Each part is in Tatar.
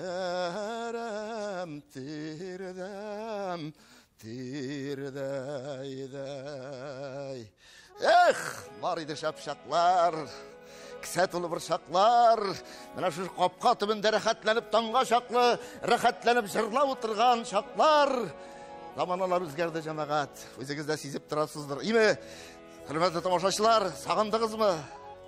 Тирәм, тирдәм, тирдәй-дәй. Эх, бар иде шәп чаклар, кесә тулы борчаклар. Менә шушы капка төбендә рәхәтләнеп таңга чаклы, рәхәтләнеп җырлап утырган чаклар. Заманалар үзгәрде, җәмәгать. Үзегез дә сизеп торасыздыр. Име, хөрмәтле тамашачылар, сагындыгызмы?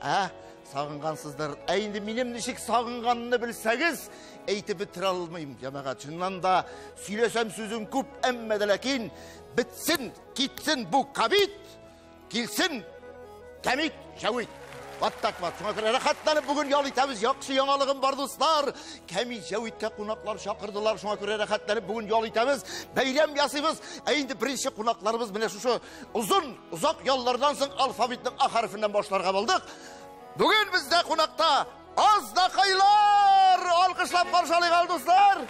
Ә? Сагынгансыздыр. Ә инде минем ничек сагынганны белсәгез, әйтеп бетерә алмыйм, җәмәгать. Чыннан да сөйләсәм сүзем күп, әмма дә ләкин бетсен, китсен бу ковид, килсен кәмит, җәвит. Вот так вот. Шуңа күрә рәхәтләнеп бүген ял итәбез. Яхшы яңалыгым бар, дуслар. Кәмит Җәвиткә кунаклар чакырдылар. Шуңа күрә рәхәтләнеп бүген ял итәбез. Бәйрәм ясыйбыз. Ә инде беренче кунакларыбыз менә шушы озын, озак яллардан соң алфавитның А хәрефеннән башларга булдык. Бүген бездә кунакта Азнакайлар! Алкышлап каршы алыйк әле, дуслар!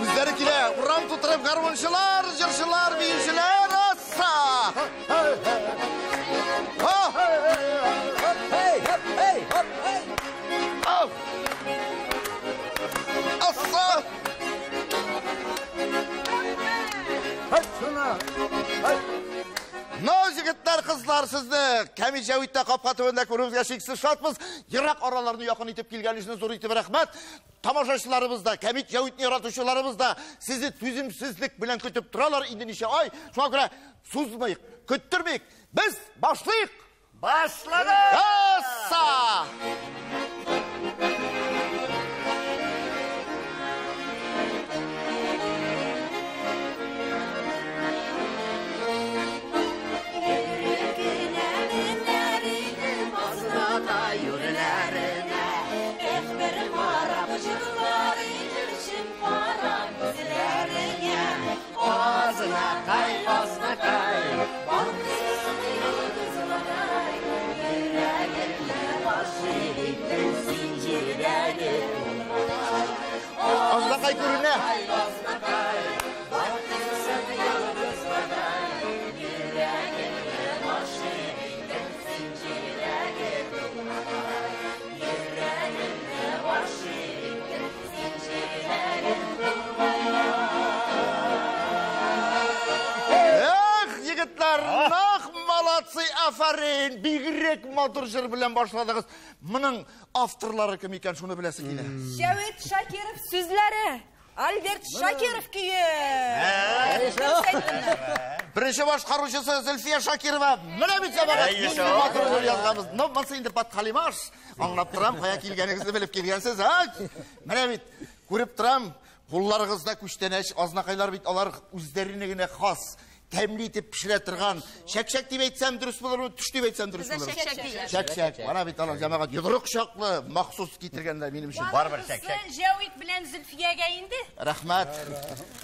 Үзләре килә, урам тутырып гармунчылар, җырчылар, биючеләр, асса! Асса! Ну, егетләр, кызлар, сезне Кәмит Җәвиттә капка төбендә күрүебезгә чиксез шатбыз. Ерак араларны якын итеп килгән өчен зур итеп рәхмәт. Тамашачыларыбыз да, Кәмит Җәвитне яратучыларыбыз да сезне түземсезлек белән көтеп торалар инде ничә ай. Шуңа күрә сузмыйк, көттермик. Без башлыйк! Башладык! Асса! Азнакай, азнакай, Азнакай күренә. Эх, егетләр, нах молодцы, афәрин! Бигрәк матур җыр белән башладыгыз. Моның авторлары кем икән, шуны беләсе килә. Җәвит Шакиров сүзләре, Альберт Шакиров көе. Дөрес әйттемме? Беренче башкаручысы Зөлфия Шакирова. Менә бит җәмәгать, нинди матур җыр язганбыз. Ну, монысы инде подхалимаш. Аңлап торам, кая килгәнегезне белеп килгәнсез, а? Менә бит, күреп торам, кулларыгызда күчтәнәч, азнакайлар бит алар үзләренә генә хас, тәмле итеп пешерә торган. Чәкчәк дип әйтсәм дөрес булырмы, төш дип әйтсәм дөрес Бездә булырмы? чәкчәк диләр. Чәкчәк. Менә бит алар җәмәгать йодрык чаклы махсус китергәннәр минем өчен. Барыбер чәкчәк. Җәвит белән Зөлфиягә инде. Рәхмәт.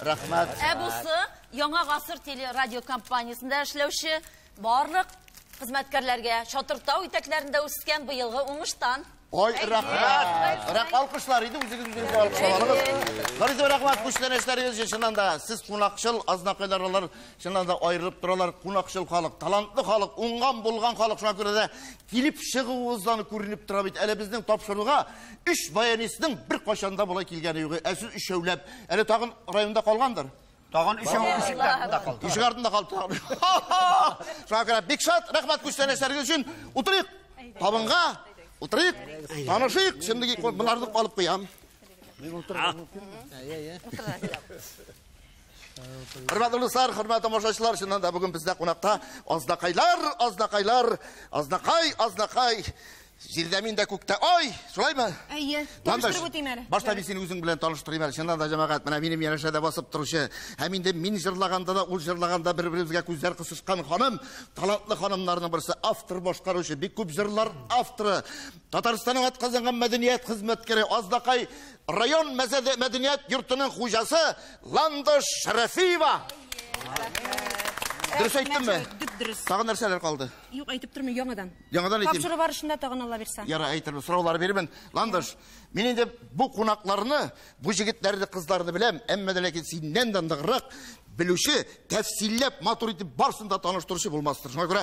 Рәхмәт. Ә бусы Яңа гасыр телерадиокомпаниясендә эшләүче барлык хезмәткәрләргә Чатыртау итәкләрендә үскән быелгы уңыштан. Ой, рәхмәт. Рәх алкышлар иде, үзегез үзегезгә алкышлап алыгыз. Зур рәхмәт күчтәнәчләрегез өчен. Чыннан да сез кунакчыл, азнакайлар алар чыннан да аерылып торалар. Кунакчыл халык, талантлы халык, уңган булган халык. Шуңа күрә дә килеп чыгуыгыздан күренеп тора бит. Әле безнең тапшыруга өч баянистның бер кайчан да болай килгәне юк. Ә сез өчәүләп, әле тагын районда калгандыр. Тагын өчәү ишек артында калды. Ишек артында калды тагын. Шуңа күрә бик шат, рәхмәт күчтәнәчләрегез өчен. Утырыйк табынга. Утырыйк, танышыйк. Şimdi боларны алып куям. Хөрмәтле дуслар, хөрмәтле тамашачылар, чыннан да бүген бездә кунакта Азнакайлар, Азнакайлар, Азнакай, Азнакай. Җирдә мин дә күктә ай, шулаймы? Әйе, Ландыш, таныштырып үтим әле. Башта мин сине үзең белән таныштырыйм әле. Чыннан да җәмәгать, менә минем янәшәдә басып торучы, һәм инде мин җырлаганда да, ул җырлаганда бер-беребезгә күзләр кысышкан ханым, талантлы ханымнарның берсе, автор башкаручы, бик күп җырлар авторы, Татарстанның атказанган мәдәният хезмәткәре, Азнакай район мәдәният йортының хуҗасы Ландыш Шәрәфиева. Дөрес әйттемме? Дөп-дөрес. Тагын нәрсәләр калды? Юк, әйтеп тормыйм, яңадан. Яңадан әйтим. Тапшыру барышында тагын Алла бирсә. Яра, әйтермен, сораулар бирмен. Ландыш, мин инде бу кунакларны, бу җегетләрне, кызларны беләм, әмма дә ләкин синнән дә ныграк белүче, тәфсилләп, матур итеп барсын да таныштыручы булмастыр. Шуңа күрә,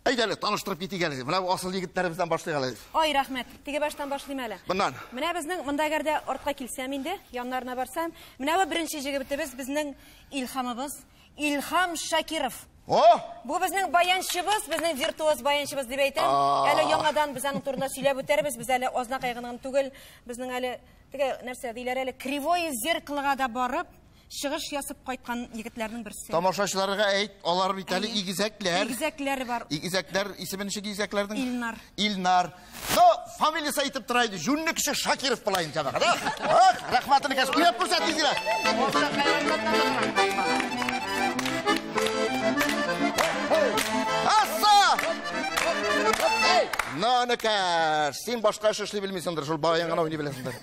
әйдә әле, таныштырып китик әле. Менә бу асыл егетләребездән башлыйк әле. Ай, рәхмәт. Теге баштан башлыйм әле. Моннан. Менә безнең монда әгәр дә артка килсәм инде, яннарына барсам, менә бу беренче җегетебез безнең Илһамыбыз, Илһам Шакиров. О! Бу безнең баянчыбыз, безнең виртуоз баянчыбыз дип әйтәм. Әле яңадан без аның турында сөйләп үтәрбез. Без әле Азнакай гына түгел, безнең әле теге нәрсә диләр әле, Кривое зеркалога да барып, чыгыш ясап кайткан егетләрнең берсе. Тамашачыларга әйт, алар бит әле игезәкләр. Игезәкләре бар. Игезәкләр, исеме ничек игезәкләрнең? Илнар. Илнар. Но фамилиясе әйтеп тора иде, җүнле кеше Шакиров була инде җәмәгать, а? Ах, рәхмәт энекәш, уйнап күрсәт тиз генә. Асса! Но, энекәш, син башка эш эшли белмисеңдер, шул баян гына уйный беләсеңдер.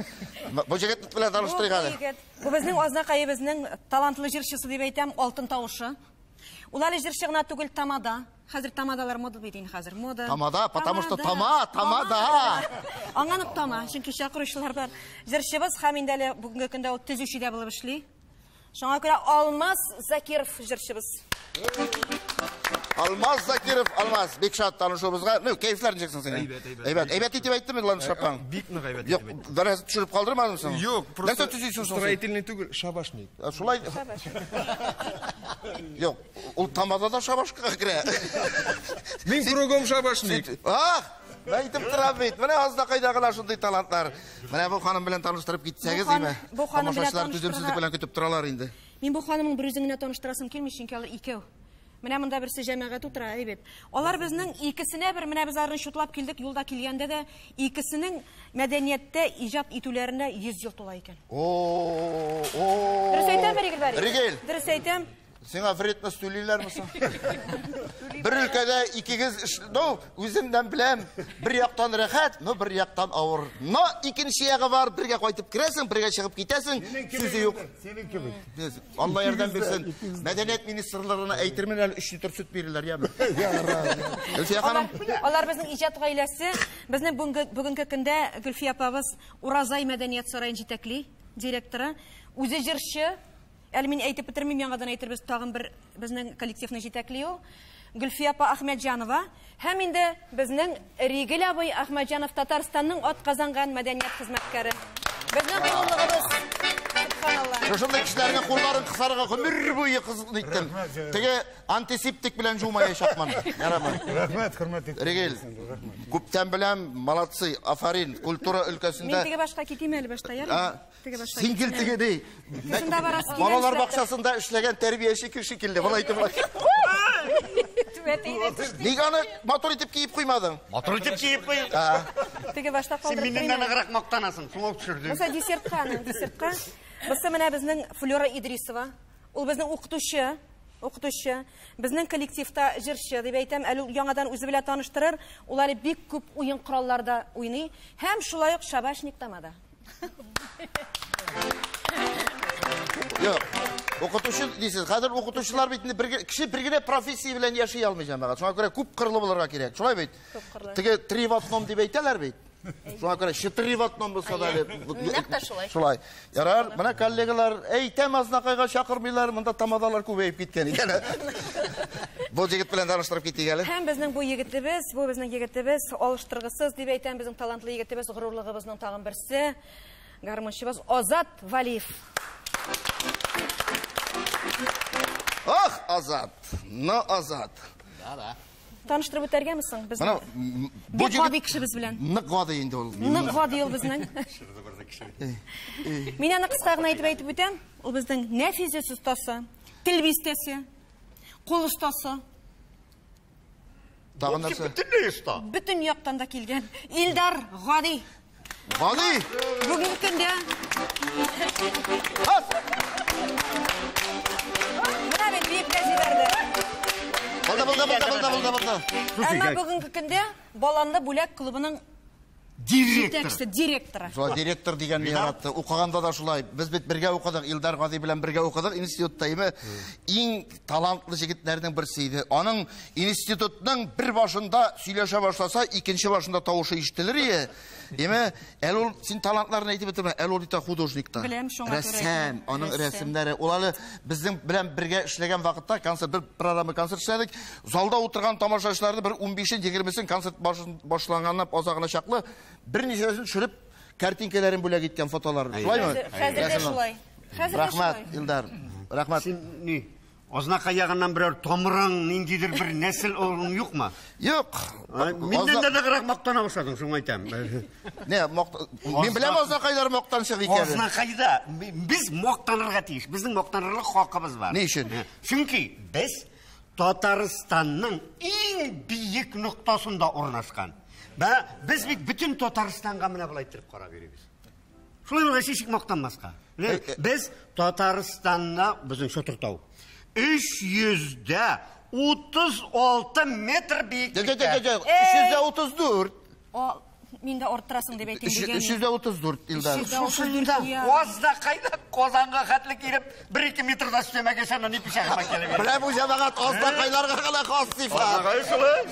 Бу җегет белән таныштырыйк әле. Бу егет. Бу безнең Азнакаебызның талантлы җырчысы дип әйтәм, алтын тавышы. Ул әле җырчы гына түгел, тамада. Хәзер тамадалар мода бит инде хәзер, мода. Тамада, потому что тама, тамада. Аңа нык тама, чөнки чакыручылар бар. Җырчыбыз һәм инде әле бүгенге көндә ул төзүче дә булып эшли. Шуңа күрә Алмаз Закиров җырчыбыз. Алмаз Закиров, Алмаз, бик шат танышуыбызга. Ну, кәефләр ничек соң синең? Әйбәт, әйбәт. Әйбәт, әйбәт итеп әйттеме Ландыш апаң? Бик нык әйбәт Юк, итеп әйтте. бераз төшереп калдырмадың соң? Юк, Нәрсә просто төзисең соң син? строительный түгел, шабашник. Ә, Шулай. Юк, ул тамада да шабашкага керә. Мин кругом шабашник. Ах, әйтеп торам бит. Менә Азнакайда гына шундый талантлар. Менә бу ханым белән таныштырып китсәгез, Бу хан- име? бу ханым белән Тамашачылар түземсезлек таныштырырга- белән көтеп торалар инде. Мин бу ханымның бер үзен генә таныштырасым килми, чөнки алар икәү. Менә монда берсе җәмәгать утыра, әйбәт. Алар безнең икесенә бер, менә без аларны чутлап килдек, юлда килгәндә дә икесенең мәдәнияттә иҗат итүләренә 100 ел тула икән. О, о. Дөрес әйтәм, Ригел Бари? Ригел. Дөрес әйтәм. Сиңа вредность түлиләрме соң? Бер өлкәдә икегез эш, ну, үземнән беләм, бер яктан рәхәт, но бер яктан авыр. Но икенче ягы бар, бергә кайтып керәсең, бергә чыгып китәсең, сүзе юк. Синең кебек. Алла ярдәм бирсен. Мәдәният министрларына әйтермен әле 3 литр сөт бирерләр, яме. Гөлфия ханым. Алар безнең иҗат гаиләсе. Безнең бүгенге көндә Гөлфия апабыз Уразай мәдәният сараен җитәкли, директоры. Үзе җырчы. Әле мин әйтеп бетермим, яңадан әйтербез, тагын бер безнең коллективны җитәкли ул. Гөлфия апа Ахмәтҗанова һәм инде безнең Ригел абый Ахмәтҗанов Татарстанның атказанган мәдәният хезмәткәре. Безнең горурлыгыбыз. Субханалла. Шушындый кешеләрнең кулларын кысарга гомер буе кызык иттем. Теге антисептик белән жумаячакмын. Ярамый. Рәхмәт, хөрмәт иттем. Ригел, күптән беләм, молодцы, афарин, культура Мин өлкәсендә. теге башка китим әле башта, ярый? А, Теге башка. Син кил теге ди. Шунда барасы килә Балалар нишләптер. бакчасында эшләгән тәрбияче кеше килде. Болай итеп. Болай. Түбәтәйне төште. Нигә аны матур итеп киеп куймадың? Матур итеп киеп куй. Теге башта Син калдырып миннән куймадың. ныграк мактанасың, шуңа төшердең. Бусы десертка, аның десертка. Бусы менә безнең Флюра Идрисова. Ул безнең укытучы, укытучы. Безнең коллективта җырчы дип әйтәм, әле ул яңадан үзе белән таныштырыр. Ул әле бик күп уен коралларда уйный һәм шулай ук шабашник тамада. Юк. Укытучы дисез. Хәзер укытучылар бит инде бер кеше бер генә профессия белән яши алмый җәмәгать. Шуңа күрә күп кырлы булырга кирәк. Шулай бит? Күп кырлы. Теге три в одном дип әйтәләр бит. Шуңа күрә четыре в одном булса да әле. Нәкъ тә шулай. Шулай. Ярар, менә коллегалар, әйтәм Азнакайга чакырмыйлар, монда тамадалар күбәеп киткән икән. Бу егет белән таныштырып китик әле. Һәм безнең бу егетебез, бу безнең егетебез алыштыргысыз дип әйтәм, безнең талантлы егетебез, горурлыгыбызның тагын берсе, гармунчыбыз Азат Валиев. Ах, Азат, но Азат. Да, да. Таныштырып үтәргәме соң безне? Менә бу Бик гади кешебез белән. Нык гади инде ул. Нык гади ул безнең. Мин аны кыска гына итеп әйтеп үтәм. Ул безнең нәфис остасы, тел бистәсе, кул остасы, Тагын нәрсә? Бөтенләй оста. бөтен яктан да килгән. Илдар Гади. Гади. Бүгенге көндә Ас! менә бит биеп тә җибәрде. Булды, булды, булды, булды, булды, булды. Әмма бүгенге көндә Баланлы Бүләк клубының Директор. Җитәкчесе, директоры. Шулай директор дигәнне яратты. Укыганда да шулай. Без бит бергә укыдык, Илдар Гази белән бергә укыдык институтта, име? Иң талантлы җегетләрнең берсе иде. Аның институтның бер башында сөйләшә башласа, икенче башында тавышы ишетелер иде. Име? Әле ул син талантларын әйтеп бетермә, әле ул бит художник та. Беләм, шуңа күрә Рәссам, әйтәм. аның Рәссам. рәсемнәре. Ул әле безнең белән бергә эшләгән вакытта концерт, бер программа концерт эшләдек. Залда утырган тамашачыларны бер 15-ен, 20-сен концерт башланганнан азагына чаклы берничәсен төшереп картинкаларын бүләк иткән фотоларын. Шулаймы? Хәзер дә Рәсемнәр. шулай. Хәзер дә Рәхмәт, шулай. Илдар. Рәхмәт. Син ни? Азнакай ягыннан берәр тамырың, ниндидер бер нәсел орың юкмы? Юк. Миннән дә ныграк мактана башладың, шуңа әйтәм. Не, мин беләм Азнакайлар мактанчык икәнен. Азнакайда без мактанырга тиеш. Безнең мактанырлык хакыбыз бар. Ни өчен? Чөнки без Татарстанның иң биек ноктасында урнашкан. Бә, без бит бөтен Татарстанга менә болай иттереп карап йөрибез. Шулай булгач ничек мактанмаска? Менә без Татарстанда, безнең Чатыртау 336 метр биеклектә. 334. О, мин дә арттырасың дип әйтим дигән. 334, Илдар. Шушында Азнакайда Казанга хәтле килеп, 1-2 метрда өстәмәгә сән ни пичәгемә килеп. Менә бу җәмәгать Азнакайларга гына хас сыйфат. Азнакай шулай.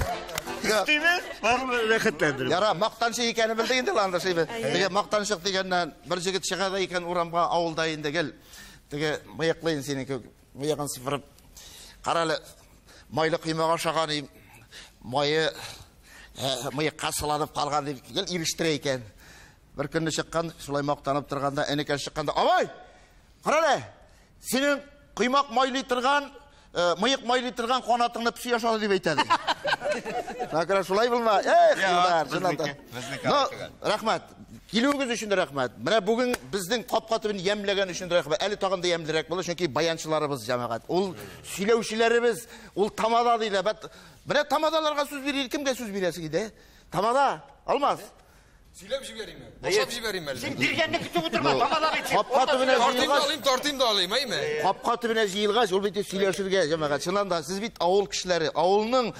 Я. Өстибез, барыбер рәхәтләндереп. Яра, мактанчык икәнен белдек инде анда шейбе. Теге мактанчык дигәннән бер җегет чыга да икән урамга авылда инде гел. Теге мыеклыйын синеке, мыегын сыпырып. Кара әле, майлы коймак ашаган им, мае мыекка сыланып калган дип гел ирештерә икән. Бер көнне чыккан, шулай мактанып торганда, энекәш чыкканда, "Абай, кара әле, синең коймак майлый торган, мыек майлый торган канатыңны песи ашады" дип әйтә ди. Шуңа шулай булма. Эх, Илдар, чыннан да. Ну, рәхмәт. Килүегез өчен дә рәхмәт. Менә бүген безнең капка төбен ямьләгән өчен дә рәхмәт. Әле тагын да ямьлерәк булыр, чөнки баянчыларыбыз җәмәгать. Ул сөйләүчеләребез, ул тамада диләр. Бәт, менә тамадаларга сүз бирер, кемгә сүз бирәсең иде? Тамада, Алмаз. Сөйләп җибәрим. Башлап җибәрим әле. Син биргәнне көтеп утырма, тамада бит. Капка төбенә Тартыйм да җыелгач, алыйм, тартыйм да алыйм, әйме? капка төбенә җыелгач, ул бит сөйләшергә җәмәгать. Чыннан да сез бит авыл кешеләре, авылның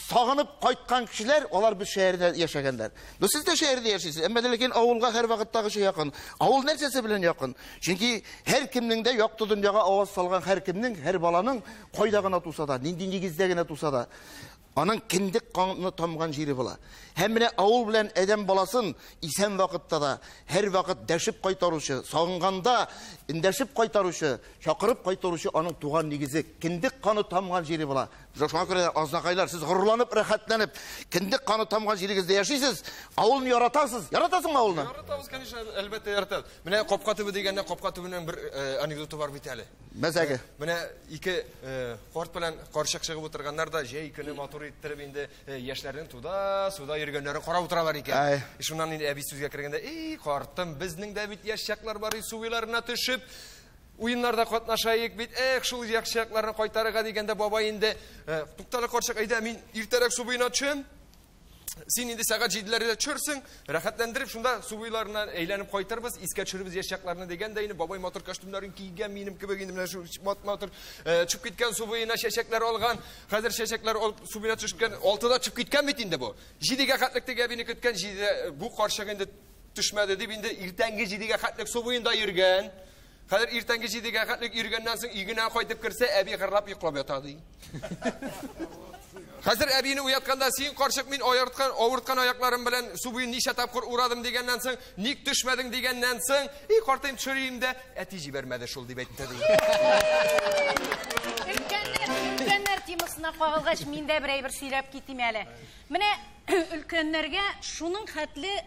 сагынып кайткан кешеләр, алар бит шәһәрдә яшәгәннәр. Ну сез дә шәһәрдә яшисез, әмма ләкин авылга һәр вакыттагыча якын. Авыл нәрсәсе белән якын? Чөнки һәр кемнең дә якты дөньяга аваз салган һәр кемнең, һәр баланың кайда гына туса да, нинди нигездә генә туса да, аның кендек канны тамган җире була. Һәм менә авыл белән адәм баласын исән вакытта да һәр вакыт дәшеп кайтаручы, сагынганда эндәшеп кайтаручы, чакырып кайтаручы аның туган нигезе, кендек каны тамган җире була. Шуңа күрә Азнакайлар, сез горурланып, рәхәтләнеп, кендек каны тамган җирегездә яшисез, авылны яратасыз. Яратасыңмы авылны? Яратабыз, конечно, әлбәттә яратабыз. Менә капка төбе дигәндә, капка төбенең бер анекдоты бар бит әле. Мәзәге. Менә ике карт белән карчык чыгып утырганнар да җәй көне матур иттереп инде яшьләрнең туда, суда йөргәннәрен карап утыралар икән. Әй. Шуннан инде әби сүзгә кергәндә, "Эй, картым, безнең дә бит яшь чаклар бар, су буйларына төшеп, уеннарда катнашайык бит. Эх, шул яшь чакларны кайтарырга дигәндә бабай инде, туктале карчык, әйдә, мин иртәрәк су буена төшәм. Син инде сәгать 7-ләрдә төшерсең, рәхәтләндереп шунда су буйларына әйләнеп кайтырбыз, искә төшеребез яшь чакларны дигәндә инде бабай матур костюмнарын кигән, минем кебек инде менә шу матур төшеп киткән су буена чәчәкләр алган. Хәзер чәчәкләр алып су буена төшкән, 6-да төшеп киткән бит инде бу. 7-гә хәтлек теге әбине көткән, 7-дә бу карчык инде төшмәде дип инде иртәнге 7-гә хәтлек су буенда йөргән. Хәзер иртәнге 7-гә хәтлек йөргәннән соң өйгенә кайтып керсә, әби гырлап йоклап ята ди. Хәзер әбине уятканда, син карчык, мин аярткан, авырткан аякларым белән су буен ничә тапкыр урадым дигәннән соң, ник төшмәдең дигәннән соң, и картаем төшерим дә, әти җибәрмәде шул дип әйтте ди. Өлкәннәр, өлкәннәр темасына кагылгач, мин дә бер әйбер сөйләп китим әле. Менә өлкәннәргә шуның хәтле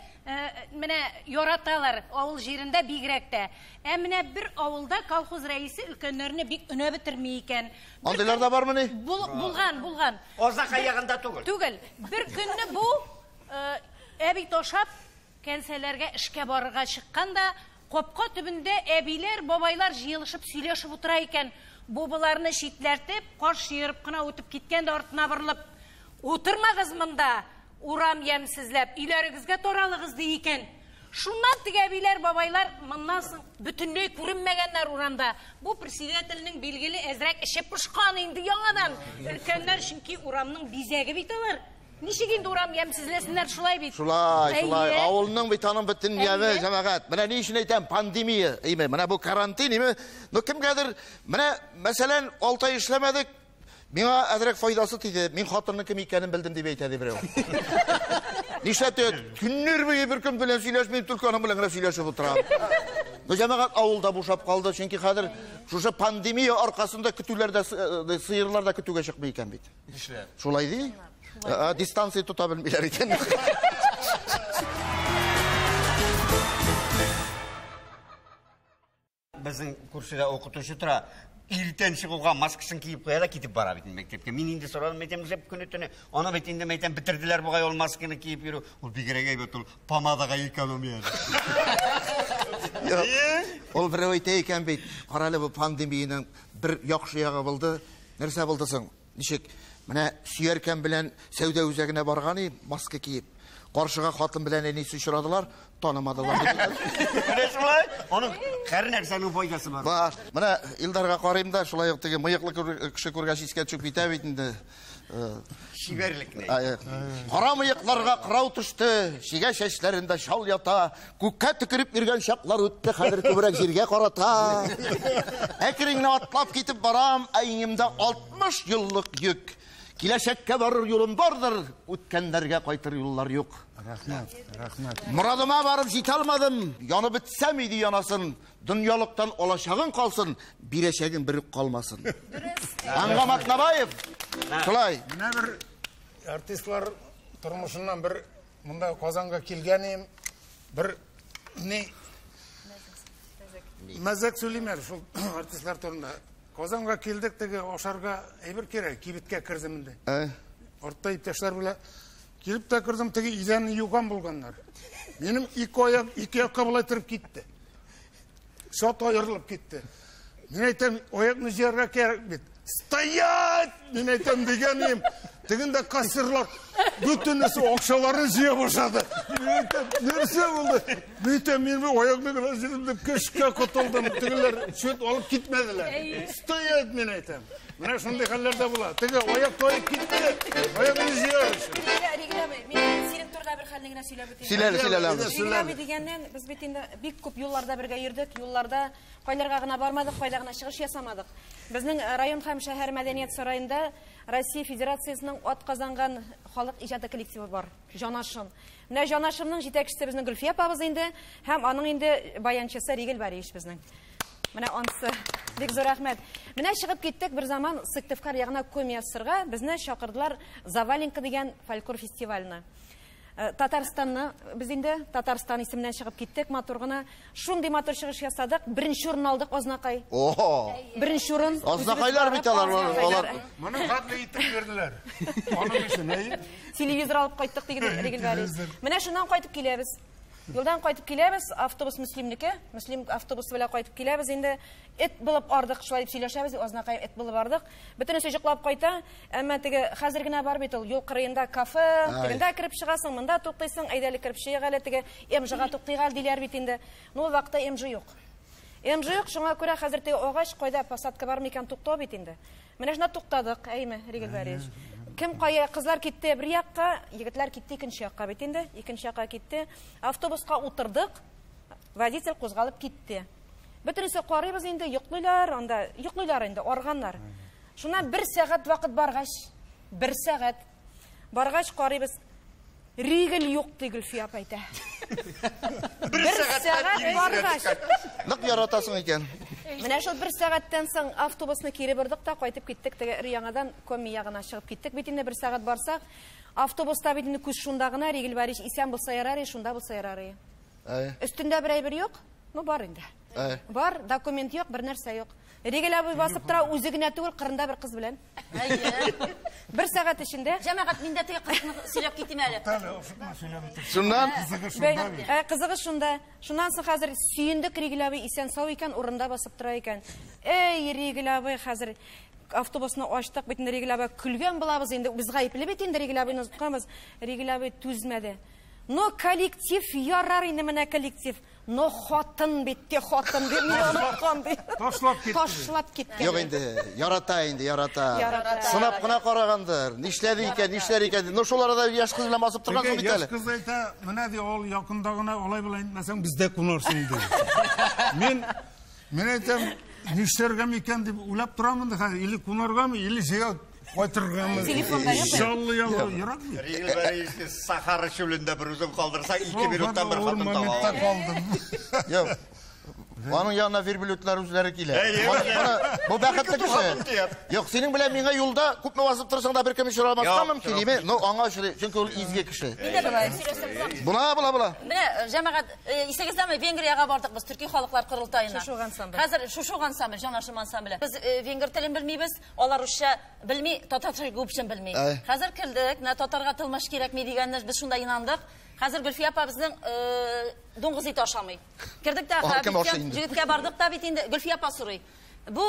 менә яраталар авыл җирендә бигрәк тә. Ә менә бер авылда колхоз рәисе өлкәннәрне бик өнәп бетерми икән. Андыйлар да бармыни? Булган, булган. Азнакай ягында түгел. Түгел. Бер көнне бу әби ташап кәнсәләргә эшкә барырга чыккан да, капка төбендә әбиләр, бабайлар җыелышып сөйләшеп утыра икән. Бу боларны читләртеп, каш җыерып кына үтеп киткән дә артына борылып, "Утырмагыз монда, урам ямьсезләп, өйләрегезгә таралыгыз" ди икән. Шуннан теге әбиләр, бабайлар моннан соң бөтенләй күренмәгәннәр урамда. Бу председательнең билгеле әзрәк эче пошкан инде яңадан. Өлкәннәр чөнки урамның бизәге бит алар. Ничек инде урам ямьсезләсеннәр, шулай бит? Шулай, шулай. Әйе. Авылның бит аның бөтен яме, Әйе. җәмәгать. Менә ни өчен әйтәм, пандемия, име, менә бу карантин, име. Ну кемгәдер, менә мәсәлән, 6 ай эшләмәдек, миңа әзрәк файдасы тиде. Мин хатынның кем икәнен белдем дип әйтә ди берәү. Нишләтте? Көннәр буе бер кем белән сөйләшмим, только аның белән генә сөйләшеп утырам. Ну, җәмәгать авылда бушап калды, чөнки хәзер шушы пандемия аркасында көтүләр дә, сыерлар да көтүгә чыкмый икән бит. Нишләп? Шулай ди. Дистанция тота белмиләр икән. Безнең күршедә укытучы тора. Иртән чыгуга маскасын киеп куя да китеп бара бит инде мәктәпкә. Мин инде сорадым, әйтәм, нишләп көне төне? Аны бит инде әйтәм, бетерделәр бугай ул масканы киеп йөрү. Ул бигрәк әйбәт ул помадага экономия. Ул берәү әйтә икән бит, кара әле бу пандемиянең бер яхшы ягы булды. Нәрсә булды соң? Ничек? Менә сөяркәм белән сәүдә үзәгенә барган и, маска киеп. Каршыга хатын белән әнисе очрадылар, танымадылар. Менә шулай. Аның һәр нәрсәнең файдасы бар. Бар. Менә Илдарга карыйм да, шулай ук теге мыеклы кеше күргәч искә төшеп китә бит инде. Чибәрлекне. Кара мыекларга кырау төште, чигә чәчләрендә чал ята, күккә төкереп йөргән чаклар үтте, хәзер күбрәк җиргә карата. Әкрен генә атлап китеп барам, ә иңемдә 60 еллык йөк. Киләчәккә барыр юлым бардыр, үткәннәргә кайтыр юллар юк. Рәхмәт, рәхмәт. Морадыма барып җитә алмадым, янып бетсәм иде янасын, дөньялыктан алачагың калсын, бирәчәгең бер үк калмасын. Ангам Атнабаев, шулай. Менә бер артистлар тормышыннан бер монда Казанга килгән идем, бер ни мәзәк сөйлим әле шул артистлар турында. Казанга килдек, теге ашарга әйбер кирәк, кибеткә кердем инде. Артта иптәшләр белән килеп тә кердем, теге идәнне юган булганнар. Минем ике аяк ике якка болай торып китте. Шат аерылып китте. Мин әйтәм, аякны җыярга кирәк бит. Стоять! Мин әйтәм дигән идем. Тегендә кассирлар бөтенесе акчаларын җыя башлады. Мин әйтәм, нәрсә булды? Мин әйтәм, мин бу аякны гына җыйдым дип көчкә котылдым. Тегеләр счет алып китмәделәр. Стоять, мин әйтәм. Менә шундый хәлләр дә була. Теге аяк таеп китте, аякны җыяр өчен. Регина абый, мин синең турында бер хәлне генә сөйләп үтәйем. Сөйлә әле, сөйлә әле. Регина абый дигәннән, без бит инде бик күп юлларда бергә йөрдек, юлларда кайларга гына бармадык, кайда гына чыгыш ясамадык. Безнең район һәм шәһәр мәдәният сараенда Россия Федерациясенең ат казанган халык иҗаты коллективы бар, Җанашым. Менә Җанашымның җитәкчесе безнең Гөлфия апабыз инде, һәм аның инде баянчысы Ригел Бариевич безнең. Менә ансы. Бик зур рәхмәт. Менә чыгып киттек бер заман Сыктывкар ягына Коми-АССРга, безне чакырдылар Заваленка дигән фольклор фестиваленә. Татарстанны без инде Татарстан исеменнән чыгып киттек, матур гына. Шундый матур чыгыш ясадык. Беренче урын алдык Азнакай. Ого! Беренче урын. Азнакайлар бит алар, алар. Моны хәтле итеп бирделәр. Аның өчен, әйе. Телевизор алып кайттык дигән Ригел Валиевич. Менә шуннан кайтып киләбез. Юлдан кайтып киләбез, автобус Мөслимнеке, Мөслим автобусы белән кайтып киләбез инде. Эт булып ардык, шулай дип сөйләшәбез, Азнакай эт булып ардык. Бөтенесе йоклап кайта, әмма теге хәзер генә бар бит ул юл кырыенда кафе, тегендә кереп чыгасың, монда туктыйсың, әйдә әле кереп чыгыйк әле, теге МЖга туктыйк әле диләр бит инде. Ну, ул вакытта МЖ юк. МЖ юк, шуңа күрә хәзер теге агач кайда посадка бар микән туктау бит инде. Менә шунда туктадык, әйме, Ригел Валерьевич. Кем кая, кызлар китте бер якка, егетләр китте икенче якка бит инде, икенче якка китте. Автобуска утырдык, водитель кузгалып китте. Бөтенесе карыйбыз инде, йоклыйлар, анда йоклыйлар инде, арганнар. Шуннан бер сәгать вакыт баргач, бер сәгать баргач карыйбыз, Ригел юк ди Гөлфия апа әйтә. Бер сәгать баргач. Нык яратасың икән. Менә шул бер сәгатьтән соң автобусны кире бордык та кайтып киттек, теге өр-яңадан Коми ягына чыгып киттек. Бит инде бер сәгать барсак, автобуста бит инде күз шунда гына, Ригел Валерьевич исән булса ярар, шунда булса ярар. Өстендә бер әйбер юк, ну бар инде. Бар, документ юк, бер нәрсә юк. Ригел абый басып тора, үзе генә түгел, кырында бер кыз белән. Бер сәгать эчендә. Җәмәгать, мин дә теге кызны сөйләп китим әле. Шуннан? Кызыгы шунда. Шуннан соң хәзер сөендек, Ригел абый исән сау икән, урында басып тора икән. Эй, Ригел абый, хәзер автобусны ачтык бит инде, Ригел абый көлгән булабыз инде. Без гаепле бит инде, Ригел абыйны онытканбыз. Ригел абый түзмәде. Но коллектив ярар инде, менә коллектив. Но хатын бит, те хатын бит, мин оныткан ди. Ташлап китте. Ташлап киткән. Юк инде, ярата инде, ярата. Ярата. Сынап кына карагандыр. Нишләде икән, нишләр икән. Ну шул арада яшь кыз белән басып торгансың бит Яшь әле. кыз әйтә, менә ди, ул якында гына алай болай итмәсәң, бездә кунарсың ди. Мин әйтәм, нишләргә микән дип уйлап торам инде хәзер, или кунаргамы, или җәяү кайтыргамы. Телефонда юк. Чаллы ягы ерак бит. Ригел Бариевич, Сахара чүлендә бер үзен калдырсаң, 2 минуттан бер хатын таба Моментта алам. калдым. Юк. Аның янына верблюдлар үзләре килә. Әйе, Моны- Бу бәхетле Ике туганын кеше. төяп. Юк, синең белән миңа юлда күпме басып торсаң да беркем очрамаска Юк, мөмкин, име? Ну, аңа очрый, чөнки ул изге кеше. Мин дә бер сөйләсәм була. Була, була, була. Менә җәмәгать, исегездәме, Венгриягә бардык без төрки халыклар корылтаена. Шушу ансамбле. Хәзер Шушу ансамбле, Җанашым ансамбле. Без венгр телен белмибез, алар русча белми, татарча күпчен белми. Әй. Хәзер килдек, менә татарга тылмыш кирәкми дигәнне без шунда инандык. Хәзер Гөлфия апа безнең дуңгыз ите ашамый. Кердек тә, Ах, кем ашый инде? җегеткә бардык та бит инде Гөлфия апа сорый. Бу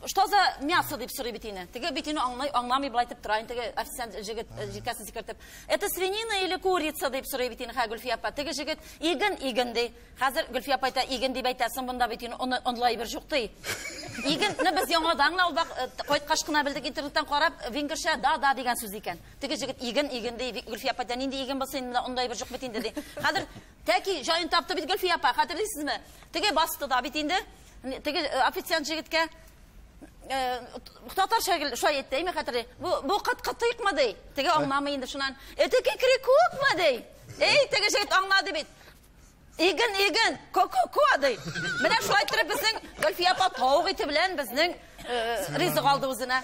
что за мясо дип сорый бит инде. Теге бит инде аңлый, аңламый былай итеп тора, инде теге официант җегет җилкәсен сикертеп. Это свинина или курица дип сорый бит инде ха Гөлфия апа. Теге җегет иген, иген ди. Хәзер Гөлфия апа әйтә, иген дип әйтәсең, монда бит инде онлай бер юк ди. Игенне без яңадан гына ул бак кайткач кына белдек интернеттан карап, венгерчә да да дигән сүз икән. Теге җегет иген, иген ди. Гөлфия апа әйтә, нинди иген булсын инде, ондай бер юк бит инде ди. Хәзер тәки җаен тапты бит Гөлфия апа, хәтерлисезме? Теге басты да бит инде. Теге официант җегеткә татарча шулай әйтте, әйме хәтерли. Бу кыт-кытыйкмы ди. Теге аңламый инде шуннан. Это кикрикукмы ди. Эй, теге җегет аңлады бит. Иген, иген, ко-ко-ко ди. Менә шулай иттереп безнең Гөлфия апа тавык ите белән безнең ризык алды үзенә.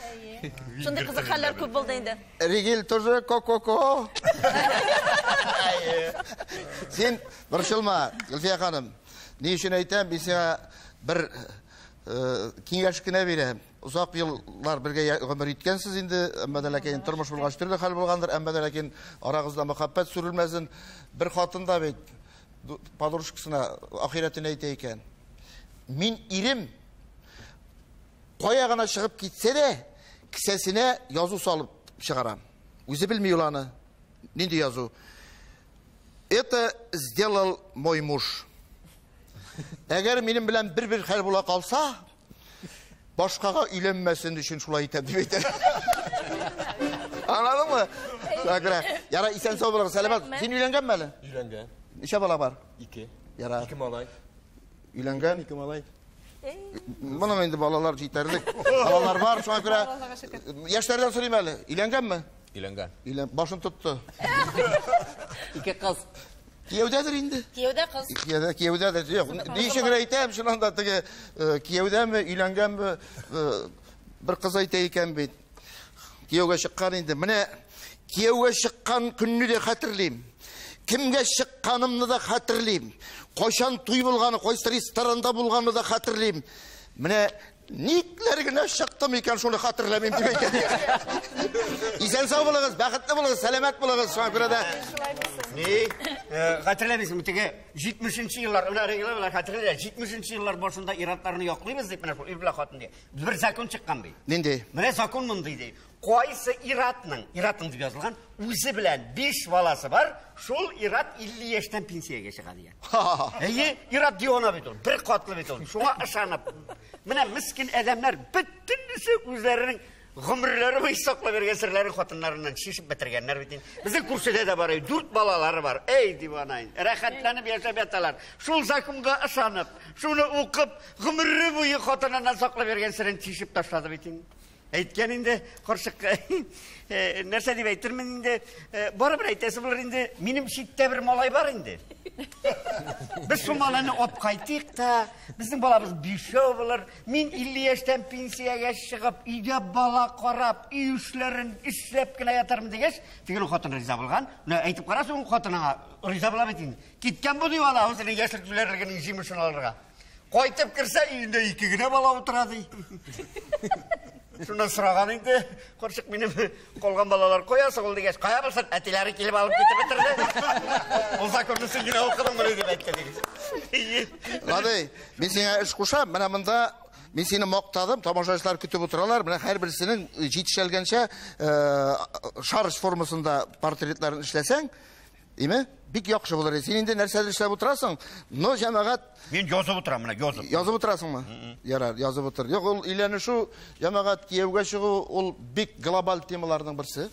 Шундый кызык хәлләр күп булды инде. Ригель тоже ко-ко-ко. Син борчылма, Гөлфия ханым. Ни өчен әйтәм, мин сиңа бер киңәш кенә бирәм. Озак еллар бергә гомер иткәнсез инде, әмма дә ләкин тормыш булгач төрле хәл булгандыр, әмма дә ләкин арагызда мәхәббәт сүрелмәсен. Бер хатын да бит подружкасына ахирәтенә әйтә икән. Мин ирем кая гына чыгып китсә дә, кесәсенә язу салып чыгарам. Үзе белми ул аны. Нинди язу? Это сделал мой муж. Әгәр минем белән бер-бер хәл була калса, башкага өйләнмәсен өчен шулай итәм дип әйтә. Аңладыңмы? Шуңа күрә, яра, исән сау булыгыз, сәламәт. Син өйләнгәнме әле? Өйләнгән. Ничә бала бар? 2. Яра. 2 малай. Өйләнгән? 2 малай. Моның инде балалар җитәрлек. Балалар бар, шуңа күрә яшьләрдән сорыйм әле. Өйләнгәнме? Өйләнгән. Өйлән, башын тотты. 2 кыз. Кияүдәдер инде. Кияүдә кыз. Кияүдә, кияүдәдер. Юк, ни өчен генә әйтәм, шуннан да теге кияүдәме, өйләнгәнме, бер кыз әйтә икән бит. Кияүгә чыккан инде. Менә кияүгә чыккан көнне дә хәтерлим. Кемгә чыкканымны да хәтерлим. Кайчан туй булганы, кайсы ресторанда булганны да хәтерлим. Менә никләр генә чыктым икән, шуны хәтерләмим дип әйтә. Исән сау булыгыз, бәхетле булыгыз, сәламәт булыгыз. Шуңа күрә дә Ни? Хәтерләмисеңме теге 70 еллар, менә регулар белән хәтерлә, 70 еллар башында иратларны яклыйбыз дип менә шул ир белән хатын ди. Бер закон чыккан бит. Нинди? Менә закон мондый ди. Кайсы иратның, иратның дип язылган, үзе белән 5 баласы бар, шул ират 50 яшьтән пенсиягә чыга дигән. Әйе, ират дивана бит ул, бер катлы бит ул. Шуңа ышанып, менә мискин адәмнәр бөтенесе үзләренең гомерләре буе саклап йөргән серләрен хатыннарыннан шишеп бетергәннәр бит инде. Безнең күршедә дә бар, 4 балалары бар. Эй, дивана, рәхәтләнеп яшәп яталар. Шул законга ышанып, шуны укып, гомере буе хатыныннан саклап йөргән серен шишеп ташлады бит инде. Әйткән инде, карчык, нәрсә дип әйтермен инде, барыбер әйтәсе булыр инде, минем читтә бер малай бар инде. Без шул малайны алып кайтыйк та, безнең балабыз бишәү булыр. Мин 50 яшьтән пенсиягә чыгып, өйдә бала карап, өй эшләрен эшләп кенә ятармын дигәч, тегенең хатыны риза булган. Менә әйтеп карасың, ул хатыныңа риза була бит инде. Киткән бу дивана, үзенең яшьлек түләрлегенең җимешен алырга. Кайтып керсә, өендә 2 генә бала утыра ди. Шуннан сораган инде, карчык, минем калган балалар кая соң ул дигәч, кая булсын, әтиләре килеп алып китеп бетерде. Ул законны син генә укыдың моны дип әйтте дигәч. Гади, мин сиңа эш кушам, менә монда мин сине мактадым, тамашачылар көтеп утыралар, менә һәрберсенең җитешәлгәнчә шарыш формасында портретларын эшләсәң, име? бик яхшы булыр. Син инде нәрсәдер эшләп утырасың, но җәмәгать... Мин язып утырам, менә язып. Язып утырасыңмы? Ярар, язып утыр. Юк, ул өйләнешү, җәмәгать кияүгә чыгу, ул бик глобаль темаларның берсе.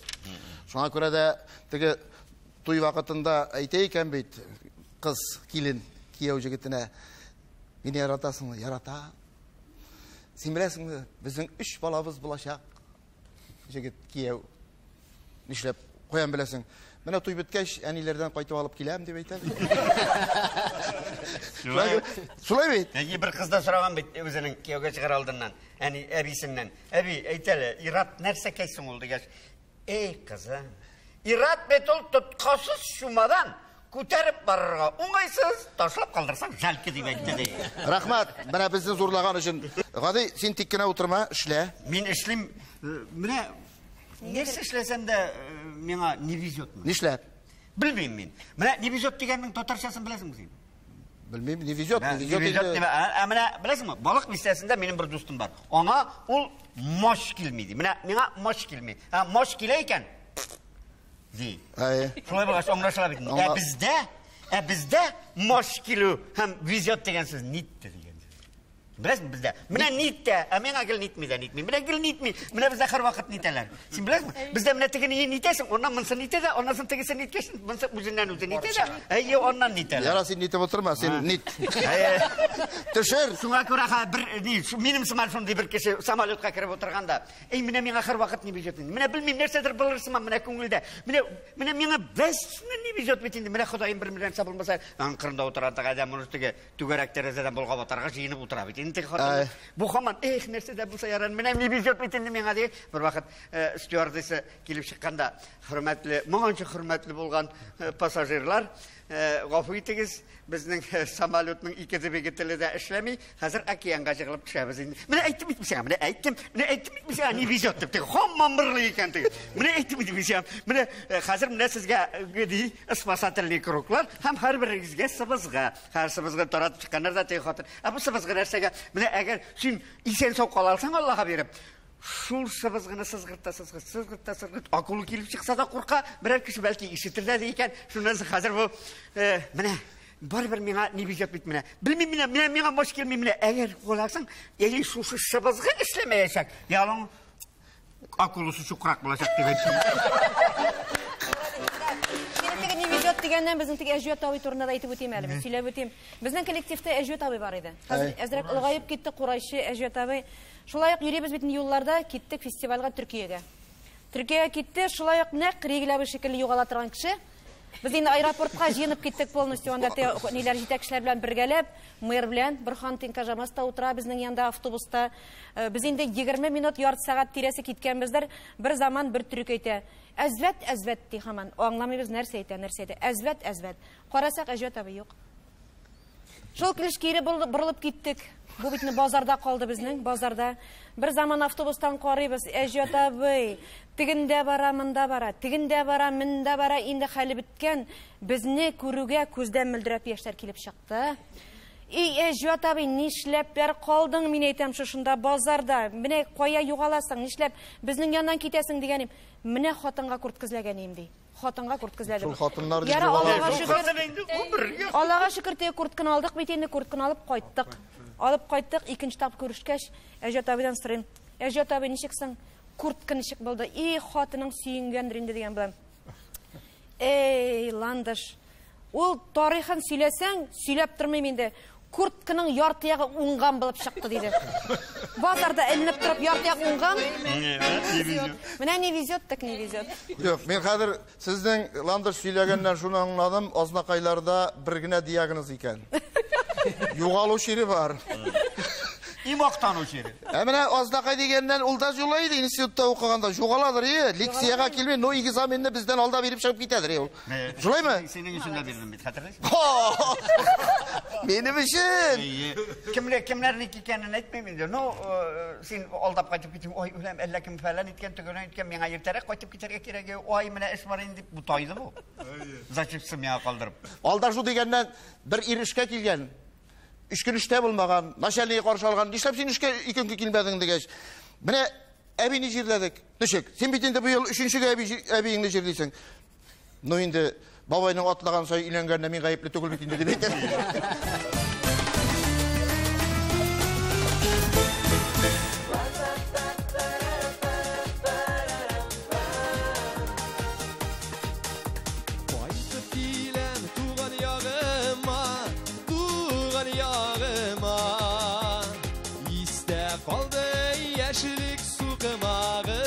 Шуңа күрә дә теге туй вакытында әйтә икән бит, кыз, килен, кияү җегетенә, мине яратасыңмы? Ярата. Син беләсеңме, безнең 3 балабыз булачак. Җегет, кияү. Нишләп, каян беләсең? Менә туй беткәч, әниләрдән кайтып алып киләм дип әйтә. Шулай бит? Әйе, бер кыз да сораган бит үзенең кияүгә чыгар алдыннан, әни әбисеннән. Әби, әйт әле, ир-ат нәрсәкәй соң ул дигәч, эй, кызым, ир-ат бит ул тоткасыз чумадан күтәреп барырга уңайсыз, ташлап калдырсаң, жәлке дип әйтте ди. Рәхмәт, менә безне зурлаган өчен. Гади, син тик кенә утырма, эшлә. Мин эшлим. Менә нәрсә эшләсәм дә миңа не везет. Нишләп? Белмим мин. Менә не везет дигәннең татарчасын беләсеңме син? Белмим, не везет, не везет. Не везет дип. Ә менә беләсеңме, Балык бистәсендә минем бер дустым бар. Аңа ул мош килми ди. Менә миңа мош килми. Ә мош килә икән, ди. Шулай булгач аңлашыла бит. Ә бездә мош килү һәм везет дигән сүз нитте дигән сүз. Беләсеңме бездә? Менә нитте, ә миңа гел нитми дә нитми. Менә гел нитми. Менә бездә һәрвакыт нитәләр. Син беләсеңме? Бездә менә тегене нитәсең, аннан монысы нитә дә, аннан соң тегесе ниткәч, монысы үзеннән үзе нитә дә. Әйе, аннан нитәләр. Яра, син нитеп утырма, син нит. Төшер. Шуңа күрә бер ни, минем сыман шундый бер кеше самолетка кереп утырганда, эй, менә миңа һәрвакыт не везет инде. Менә белмим, нәрсәдер булыр сыман менә күңелдә. Менә миңа бәс не везет бит инде. Менә Ходаем бер нәрсә булмаса, аңкырында утыра торган адәм моны теге түгәрәк тәрәзәдән болгап атарга җыенып утыра бит. Инде хатын бу һаман, эх, нәрсә дә булса ярар, менә не везет бит инде миңа ди. Бер вакыт стюардесса килеп чыкканда, хөрмәтле, моңанчы хөрмәтле булган пассажирлар, гафу итегез, безнең самолетның ике двигателе дә эшләми, хәзер океанга җыгылып төшәбез инде. Менә әйттем бит сиңа, менә әйттем, менә әйттем бит сиңа, не везет дип, теге һаман мырлый икән теге. Менә әйттем бит сиңа, менә хәзер менә сезгә ди спасательный круглар һәм һәрберегезгә сыбызгы. Һәр сыбызгы таратып чыкканнар да теге хатын. Ә бу сыбызгы нәрсәгә? Менә әгәр син исән сау кала алсаң, Аллаһка биреп, шул сыбызгыны сызгырта, сызгырт, сызгырта, сызгырт. Акула килеп чыкса да курка, берәр кеше бәлки ишетер дә икән. Шуннан соң хәзер бу менә барыбер миңа не везет бит менә. Белмим менә, менә миңа мош килми менә. Әгәр куласың, яки шушы сыбызгы эшләмәячәк. Ялың акуласы чукрак булачак дип әйтсен. Теге не везет дигәннән безнең теге Әҗвәт абый турында да әйтеп үтим әле, сөйләп үтим. Безнең коллективта Әҗвәт абый бар иде. Хәзер әзрәк олыгаеп китте Курайчы Әҗвәт абый. Шулай ук йөрибез бит юлларда, киттек фестивальгә Төркиягә. Төркиягә китте, шулай ук нәкъ Ригел абый шикелле югала торган кеше. Без инде аэропортка җыенып киттек полностью, анда ниләр җитәкчеләр белән бергәләп, мэр белән Борһан Тинкажамас та утыра безнең янда автобуста. Без инде 20 минут, ярты сәгать тирәсе киткәнбездер. Бер заман бер төрек әйтә. Әзвәт, әзвәт ди һаман. Аңламыйбыз нәрсә әйтә, нәрсә әйтә. Әзвәт, әзвәт. Карасак, Әҗвәт абый юк. Шул килеш кире борылып киттек. Бу бит базарда калды безнең, базарда. Бер заман автобустан карыйбыз, Әҗвәт абый, тегендә бара, монда бара, тегендә бара, монда бара, инде хәле беткән. Безне күрүгә күздән мөлдерәп яшьләр килеп чыкты. Эй, Әҗвәт абый, нишләпләр калдың, мин әйтәм, шушында базарда. Менә кая югаласың, нишләп безнең яннан китәсең дигәнем. Менә хатынга куртка эзләгәнем ди. Хатынга куртка эзләдем. Шул хатыннар дип югала. Аллага шөкер, теге куртканы алдык бит инде, куртканы алып кайттык. Алып кайттык, икенче тапкыр күрешкәч, Әҗвәт абыйдан сорыйм. Әҗвәт абый, ничек соң? Куртка ничек булды? И, хатының сөенгәндер инде дигән булам. Эй, Ландыш. Ул тарихын сөйләсәң, сөйләп тормыйм инде. Куртканың ярты ягы уңган булып чыкты диде. Базарда эленеп торып ярты ягы уңган. Менә не везет, так не везет. Юк, мин хәзер сезнең Ландыш сөйләгәннән шуны аңладым, азнакайларда бер генә диагноз икән. Югалу чире бар. И мактану чире. Ә менә азнакай дигәннән ул да жулай иде, институтта укыганда югаладыр, лекциягә килми, но экзаменны бездән алда биреп чыгып китәдер ул. Шулаймы? Синең өчен дә бирдем бит, хәтерлисеңме? Минем өчен. Кемнәрнеке икәнен әйтмим инде. Ну, син алдап кайтып китсең, ой, үләм, әллә кем фәлән иткән, төгән иткән, миңа иртәрәк кайтып китәргә кирәк, ой, менә эш бар инде, бу тайды бу. Зачетсын миңа калдырып. Алдашу дигәннән бер ир эшкә килгән. Өч көн эштә булмаган, начальнигы каршы алган. Нишләп син эшкә ике көнгә килмәдең дигәч. Менә әбине җирләдек. Ничек? Син бит инде быел өченчегә әбиеңне җирлисең. Ну инде Бабайның атлаган сай өйләнгәненә мин гаепле түгел бит инде дип әйтә. Кайтып киләм туган ягыма, туган ягыма. Истә калды яшьлек сукмагым.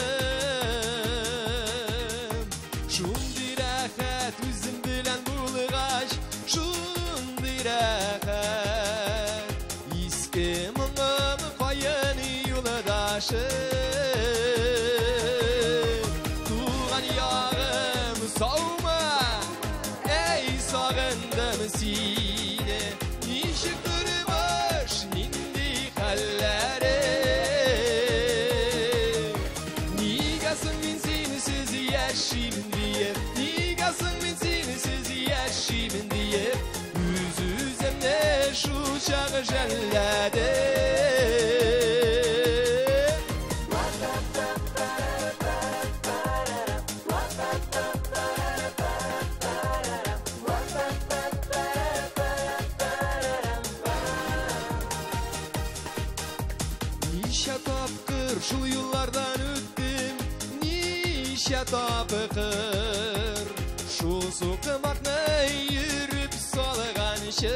Шундый рәхәт үзем белән булгач, шундый рәхәт. Иске моңым каен юлдашым. Туган ягым саумы? Эй, сагындым сине. Ничек тормыш, нинди хәлләре? Нигә соң мин синсез яшимен диеп, нигә соң мин синсез яшимен диеп, үз-үземне шул чак жәлләдем. Ничә тапкыр шул юллардан үттем, ничә тапкыр шул сукмакны йөреп салганчы.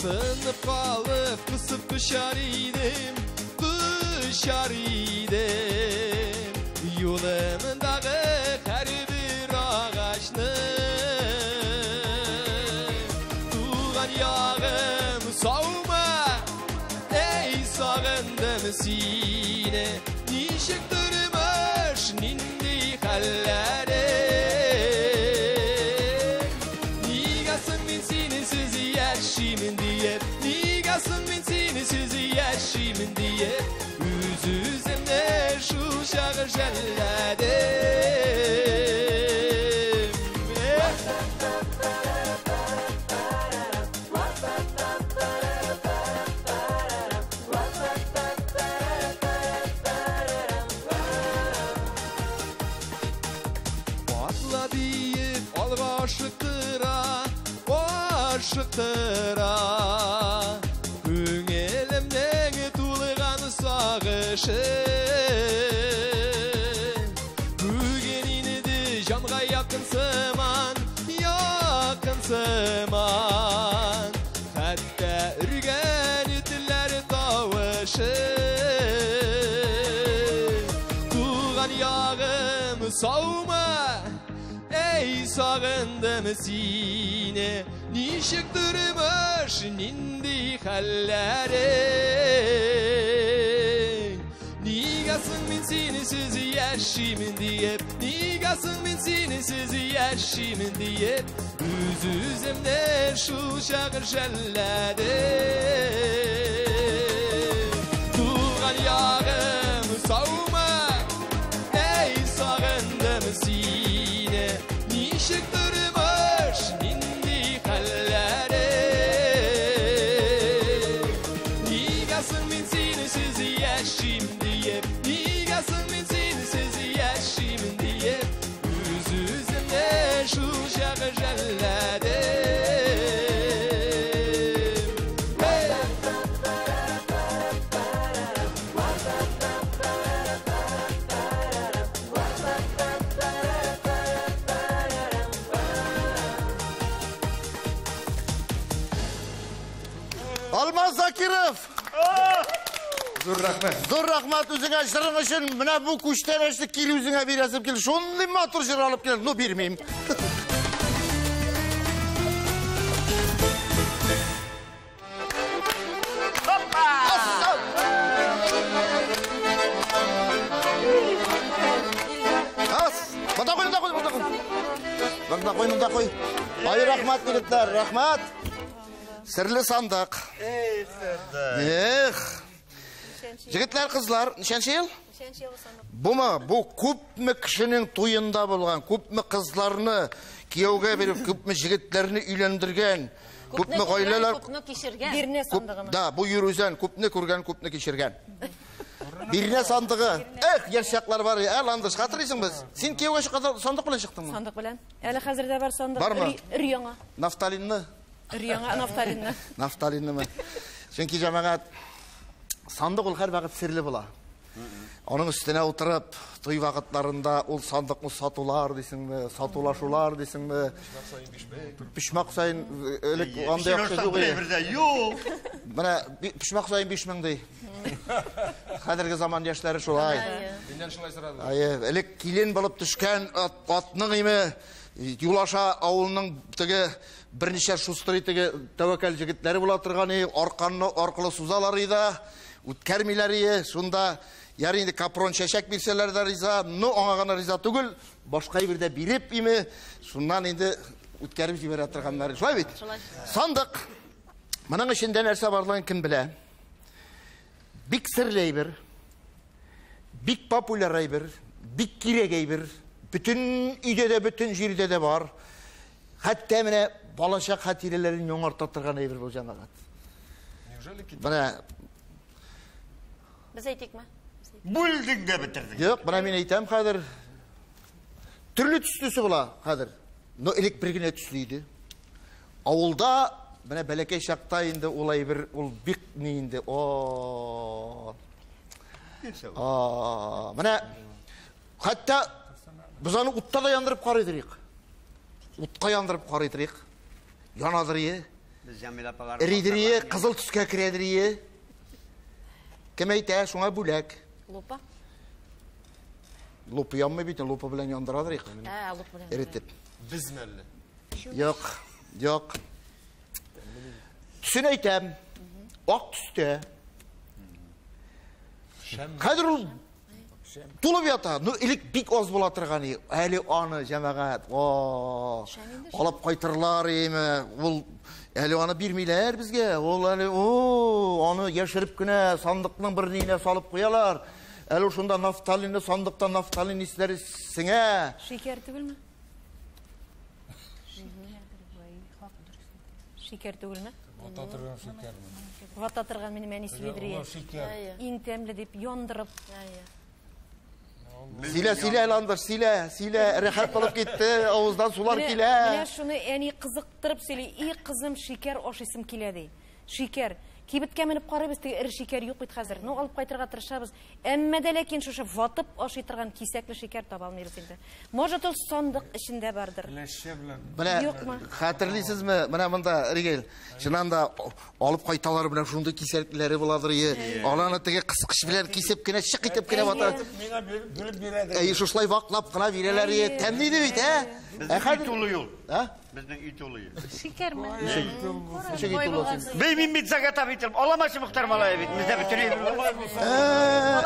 Тынып калып, кысып кочар идем, кочар идем. Юлымдагы һәрбер агачны. Туган ягым саумы? Эй, сагындым сине. Ничек тормыш, нинди хәлләре? Нигә соң мин синсез яшимен диеп, нигә соң мин синсез яшимен диеп, үз-үземне шул чак жәлләдем. Эх! Атла диеп алга ашыктыра, ашыктыра. Күңелемнең тулган сагышы. Бүген инде җанга якын сыман, якын сыман. Хәтта өргән этләр тавышы. Туган ягым саумы? Эй, сагындым сине. Ничек тормыш, нинди хәлләрең? Нигә соң мин синсез яшимен диеп, нигә соң мин синсез яшимен диеп, үз-үземне шул чак жәлләдем. Туган ягым саумы? Эй, сагындым сине. Ничек тормыш, нинди хәлләре? Нигә соң мин синсез яшим диеп, нигә соң мин синсез яшимен диеп, үз-үземне шул чак жәлләдем. Hey! Алмаз Закиров! Зур рәхмәт. Зур рәхмәт үзеңә җырың өчен. Менә бу күчтәнәчне кире үзеңә бирәсем килде. Шундый матур җыр алып килдем. Ну, бирмим. Ас! Монда куй, монда куй, монда куй. Монда куй, монда куй. Ай, рәхмәт, егетләр, рәхмәт. Серле сандык. Эх. Егетләр, кызлар, ничәнче ел? Бумы? Бу күпме кешенең туенда булган, күпме кызларны кияүгә биреп, күпме егетләрне өйләндергән, күпме гаиләләр Күпне кичергән. Бирнә күп, сандыгымы? да, бу Йөрүзән күпне күргән, күпне кичергән. Бирнә сандыгы. Эх, яшь чаклар бар. Ә, Ландыш, хәтерлисеңме? Син кияүгә чыкканда сандык белән чыктыңмы? Сандык белән. Әле хәзер дә бар сандык. Бармы? Өр-яңа. Нафталинны? Өр-яңа нафталинны. Нафталиннымы? Чөнки җәмәгать сандык ул һәрвакыт серле була. Аның өстенә утырып, туй вакытларында ул сандыкны сатулар дисеңме, сатулашулар дисеңме? Почмак саен элек андый акча юк иде. Юк. Менә почмак саен 5000 ди. Хәзерге заман яшьләре шулай. Миннән шулай сорадылар. Әйе, элек килен булып төшкән атның име юл аша авылның теге берничә шустрый теге тәвәккәл җегетләре була торган, арканны аркылы сузалар иде, үткәрмиләр иде. Шунда ярый инде капрон чәчәк бирсәләр дә риза, но аңа гына риза түгел, башка әйбер дә биреп име, шуннан инде үткәреп җибәрә торганнар. Шулай бит? Шулай. Сандык. Моның эчендә нәрсә барлыгын кем белә? Бик серле әйбер, бик популяр әйбер, бик кирәк әйбер. Бөтен өйдә дә, бөтен җирдә дә бар. Хәтта менә балачак хатирәләрен яңарта торган әйбер бу, җәмәгать. Неужели кит? Менә Без әйтикме? Бүлдең дә бетердең. Юк, менә мин әйтәм хәзер. Төрле төслесе була хәзер. Но элек бер генә төсле иде. Авылда менә бәләкәй чакта инде ул әйбер, ул бик ни инде. О. А, менә хәтта без аны утта да яндырып карыйдырык. Утка яндырып карыйдырык. Янадыр ие. Без Җәмил апалар. Эридер ие, кызыл төскә керәдер ие. Кем әйтә, шуңа бүләк. Лупа? Лупа янмый бит, лупа белән яндырадыр ик. Ә, лупа белән. Эретеп. Без мәлле. Юк, юк. Төсен әйтәм. Ак төстә. Хәзер ул тулып ята. Ну, элек бик аз була торган иде. Әле аны җәмәгать, о, алып кайтырлар име? Ул әле аны бирмиләр безгә. Ул әле, о, аны яшереп кенә сандыкның бер ниенә салып куялар. Әле шунда нафталинны сандыктан нафталин исләре сеңә. Шикәр түгелме? Шикәр түгелме? Вата торган шикәрме? Вата торган минем әнисе бирде. Шикәр. Иң тәмле дип яндырып. Сөйлә, сөйлә, Ландыш, сөйлә, сөйлә, рәхәт булып китте, авыздан сулар килә. Менә шуны әни кызыктырып сөйли. И кызым, шикәр ашыйсым килә ди. Шикәр. Кибеткә менеп карыйбыз, теге эре шикәр юк бит хәзер. Ну, алып кайтырга тырышабыз. Әмма дә ләкин шушы ватып ашый торган кисәкле шикәр таба алмыйбыз инде. Может, ул сандык эчендә бардыр. Ләшчә белән. Менә Юкмы? хәтерлисезме? Менә монда Ригел, чыннан да алып кайталар белән шундый кисәкләре буладыр ие. Аларны теге кыскыч белән кисеп кенә чык итеп кенә бата. Миңа бүлеп бирәдер. Әй, шушылай ваклап кына бирәләр ие. Тәмле иде бит, ә? Безнең өй тулы юл. А? Безнең өй тулы юл. Шикәрме? Ничек өй тулы син? Бей, мин бит заготовитель. Аламашы Мухтар малае бит. Бездә бөтен әйбер бар.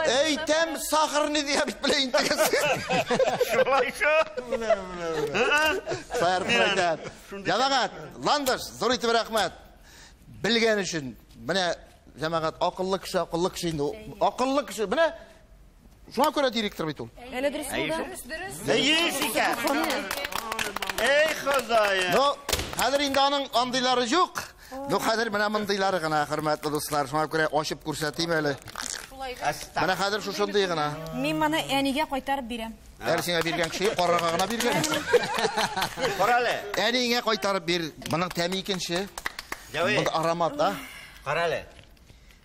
Әйтәм, сахарный дия бит белә инде. Шулай шул. Сахар әйтәм. Җәмәгать, Ландыш, зур итеп рәхмәт. Белгән өчен, менә җәмәгать, акыллы кеше, акыллы кеше инде. Акыллы кеше, менә шуңа күрә директор бит ул. Әле дөрес булды. Әйе, шикәр. Эй, Ходаем. Ну, хәзер инде аның андыйлары юк. Ну, хәзер менә мондыйлары гына, хөрмәтле дуслар. Шуңа күрә ачып күрсәтим әле. Менә хәзер шушындый гына. Мин моны әнигә кайтарып бирәм. Әле сиңа биргән кеше карарга гына биргән. Кара әле. Әниеңә кайтарып бир. Моның тәме икенче. Җәвит. Монда аромат, а? Кара әле.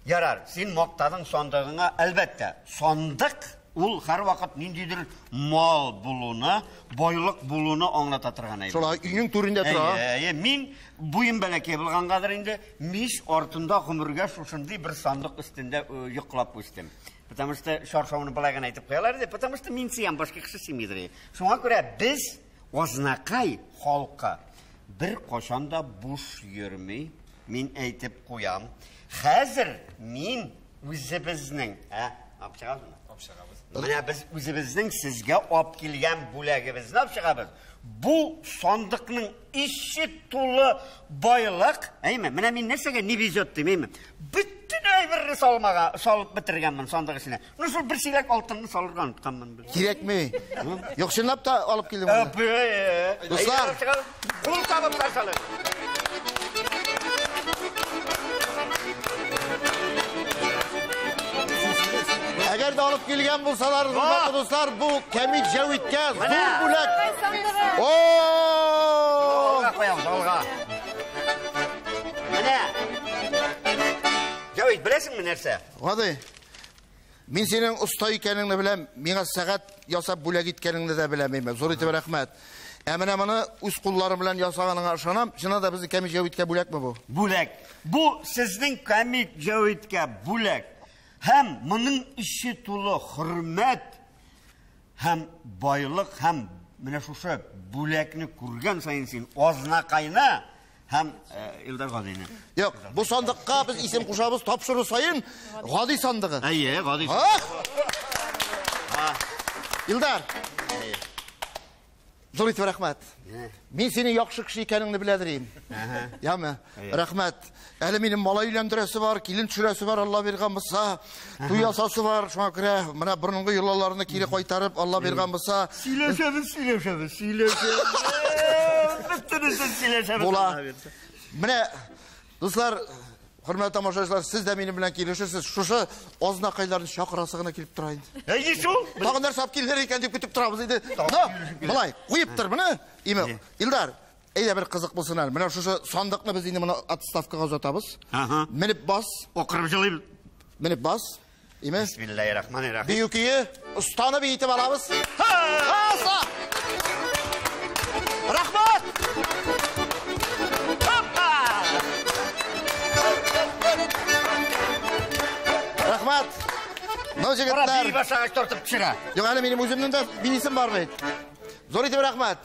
Ярар, син мактадың сандыгыңа, әлбәттә. Сандык ул һәрвакыт ниндидер мал булуны, байлык булуны аңлата торган әйбер. Шулай өйнең түрендә тора. Әйе, әйе, мин буем бәләкәй булгангадыр инде, мич артында гомергә шушындый бер сандык өстендә йоклап үстем. Потому что шаршауны былай гына әйтеп куялар иде, потому что мин сыям, башка кеше сыймыйдыр. Шуңа күрә без Азнакай халкы бер кашан да буш йөрми, мин әйтеп куям. Хәзер мин үзебезнең, ә, алып чыгабызмы? Алып чыгабыз. Менә без үзебезнең сезгә алып килгән бүләгебезне алып чыгабыз. Бу сандыкның ише тулы байлык, әйме? Менә мин нәрсәгә не везет дим, әйме? Бөтен әйберне салып бетергәнмен сандык эченә. Ну, шул бер чиләк алтынны салырга онытканмын. Кирәкме? Юк, чынлап та алып килдем аны. Дуслар. Кул табып каршы. Әгәр дә дә алып килгән булсалар, хөрмәтле дуслар, бу Кәмит Җәвиткә зур бүләк. О! Алга куябыз, алга. Менә. Җәвит, беләсеңме нәрсә? Гади. Мин синең оста икәнеңне беләм, миңа сәгать ясап бүләк иткәнеңне дә беләм, әйме. Зур итеп рәхмәт. Ә менә моны үз кулларым белән ясаганыңа ышанам. Чыннан да безнең Кәмит Җәвиткә бүләкме бу? Бүләк. Бу сезнең Кәмит Җәвиткә бүләк. Һәм моның ише тулы хөрмәт һәм байлык һәм менә шушы бүләкне күргән саен син Азнакайны һәм Илдар Гадины. Юк, бу сандыкка без исем кушабыз, тапшыру саен Гади сандыгы. Әйе, Гади. Илдар. Зур итеп рәхмәт. Мин синең яхшы кеше икәнеңне беләдер идем. Яме, рәхмәт. Әле минем малай өйләндерәсе бар, килен төшерәсе бар, Алла биргән булса, туй ясасы бар. Шуңа күрә менә борынгы йолаларны кире кайтарып, Алла биргән булса. Сөйләшәбез, сөйләшәбез, сөйләшәбез. Бөтенесен сөйләшәбез. Була. Менә, дуслар, хөрмәтле тамашачылар, сез дә минем белән килешерсез. Шушы Азнакайларны чакырасы гына килеп тора инде. Әйе шул. Тагын нәрсә алып килер икән дип көтеп торабыз инде. Ну, болай, куеп тор моны. Име, Илдар, әйдә бер кызык булсын әле. Менә шушы сандыкны без инде моны отставкага озатабыз. Менеп бас. Акырып җылыйбыз. Менеп бас. Име? Бисмиллаһир-рахманир-рахим. Бию көе, останы биетеп алабыз. Ха! Рәхмәт! Рәхмәт! Ну, җегетләр. Кара, бии башлагач тартып төшерә. Юк, әле минем үземнең дә биисем бар бит. Зур итеп рәхмәт.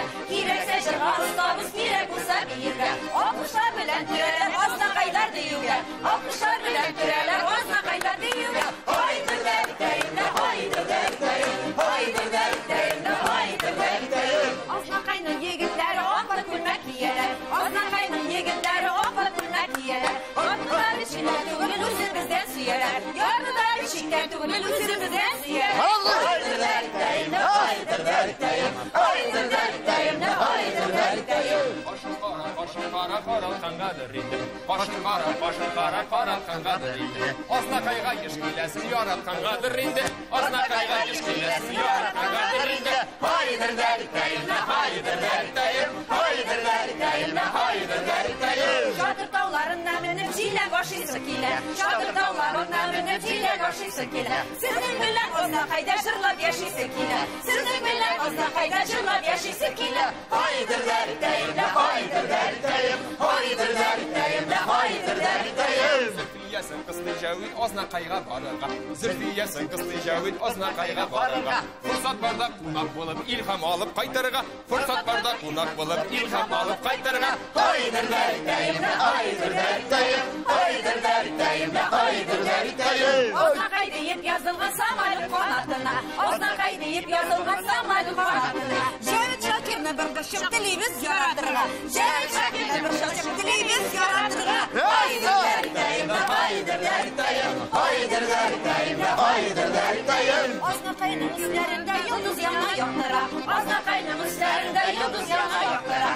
килә. Кирәксә җырга остабыз, кирәк булса биергә. Алкышлар белән төрәләр азнакайлар диюгә. Алкышлар белән төрәләр азнакайлар диюгә. Һайдыр дәртәем дә, һайдыр дәртәем, һайдыр дәртәем дә, һайдыр дәртәем. Азнакайның егетләре аклы күлмәк кияләр. Азнакайның егетләре аклы күлмәк кияләр. Атлылар эчендә түгел, үзебездән сөяләр. Ярлылар эчендә түгел, үзебездән сөяләр. Һайдыр дәртәем дә, һайдыр дәртәем, һайдыр дәртәем дә, һайдыр дәртәем. Кашын кара, кашын кара, каралткангадыр инде. Кашын кара, кашын кара, каралткангадыр инде. Азнакайга еш киләсең, яраткангадыр инде. Азнакайга еш киләсең, яраткангадыр инде. Һайдыр дәртәем дә, һайдыр дәртәем, һайдыр дәртәем дә, һайдыр дәртәем. Чатыр тауларына менеп җиләк ашыйсы килә. Чатыр тауларына менеп җиләк ашыйсы килә. Сезнең белән Азнакайда җырлап яшисе килә. Сезнең белән Азнакайда җырлап яшисе килә. Һайдыр дәртәем дә, һайдыр дәртәем, һайдыр дәртәем дә, һайдыр дәртәем. Зөлфиясен кыстый Җәвит Азнакайга барырга. Зөлфиясен кыстый Җәвит Азнакайга барырга. Форсат барда кунак булып илһам алып кайтырга. Форсат барда кунак булып илһам алып кайтырга. Һайдыр дәртәем дә, һайдыр дәртәем, һайдыр дәртәем дә, һайдыр дәртәем. Азнакай диеп язылган самолет канатына. Азнакай диеп язылган самолет канатына. Җәвит Шакирны бер кочып телибез яратырга. Җәвит Шакирны бер кочып телибез яратырга. Һайдыр дәртәем дә, һайдыр дәртәем, һайдыр дәртәем дә, һайдыр дәртәем. Азнакайның өсләрендә йолдыз яна яктыра. Азнакайның өсләрендә йолдыз яна яктыра.